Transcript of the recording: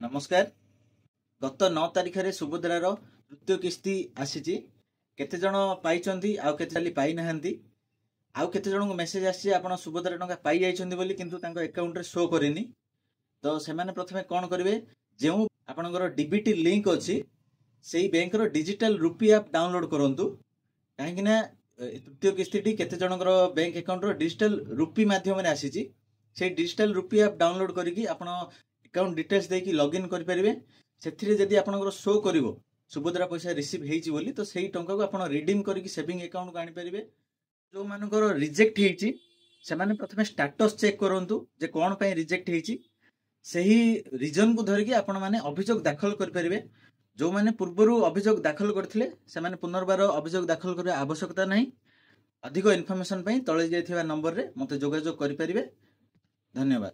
ନମସ୍କାର। ଗତ 9 ତାରିଖରେ ସୁଭଦ୍ରାର ତୃତୀୟ କିସ୍ତି ଆସିଛି। କେତେ ଜଣ ପାଇଛନ୍ତି ଆଉ କେତେ କାଲି ପାଇନାହାନ୍ତି, ଆଉ କେତେ ଜଣଙ୍କୁ ମେସେଜ ଆସିଛି ଆପଣ ସୁଭଦ୍ରା ଟଙ୍କା ପାଇଯାଇଛନ୍ତି ବୋଲି, କିନ୍ତୁ ତାଙ୍କ ଆକାଉଣ୍ଟରେ ଶୋ କରିନି। ତ ସେମାନେ ପ୍ରଥମେ କ'ଣ କରିବେ? ଯେଉଁ ଆପଣଙ୍କର ଡିବିଟି ଲିଙ୍କ ଅଛି, ସେଇ ବ୍ୟାଙ୍କର ଡିଜିଟାଲ ରୁପି ଆପ୍ ଡାଉନଲୋଡ୍ କରନ୍ତୁ। କାହିଁକି ନା ତୃତୀୟ କିସ୍ତିଟି କେତେ ଜଣଙ୍କର ବ୍ୟାଙ୍କ ଆକାଉଣ୍ଟର ଡିଜିଟାଲ ରୁପି ମାଧ୍ୟମରେ ଆସିଛି। ସେଇ ଡିଜିଟାଲ ରୁପି ଆପ୍ ଡାଉନଲୋଡ୍ କରିକି ଆପଣ ଆକାଉଣ୍ଟ ଡିଟେଲ୍ସ ଦେଇକି ଲଗ୍ଇନ୍ କରିପାରିବେ। ସେଥିରେ ଯଦି ଆପଣଙ୍କର ଶୋ କରିବ ସୁଭଦ୍ରା ପଇସା ରିସିଭ୍ ହେଇଛି ବୋଲି, ତ ସେଇ ଟଙ୍କାକୁ ଆପଣ ରିଡିମ୍ କରିକି ସେଭିଂ ଆକାଉଣ୍ଟକୁ ଆଣିପାରିବେ। ଯେଉଁମାନଙ୍କର ରିଜେକ୍ଟ ହେଇଛି, ସେମାନେ ପ୍ରଥମେ ଷ୍ଟାଟସ୍ ଚେକ୍ କରନ୍ତୁ ଯେ କ'ଣ ପାଇଁ ରିଜେକ୍ଟ ହେଇଛି। ସେହି ରିଜନକୁ ଧରିକି ଆପଣମାନେ ଅଭିଯୋଗ ଦାଖଲ କରିପାରିବେ। ଯେଉଁମାନେ ପୂର୍ବରୁ ଅଭିଯୋଗ ଦାଖଲ କରିଥିଲେ, ସେମାନେ ପୁନର୍ବାର ଅଭିଯୋଗ ଦାଖଲ କରିବା ଆବଶ୍ୟକତା ନାହିଁ। ଅଧିକ ଇନଫର୍ମେସନ୍ ପାଇଁ ତଳେ ଯାଇଥିବା ନମ୍ବରରେ ମୋତେ ଯୋଗାଯୋଗ କରିପାରିବେ। ଧନ୍ୟବାଦ।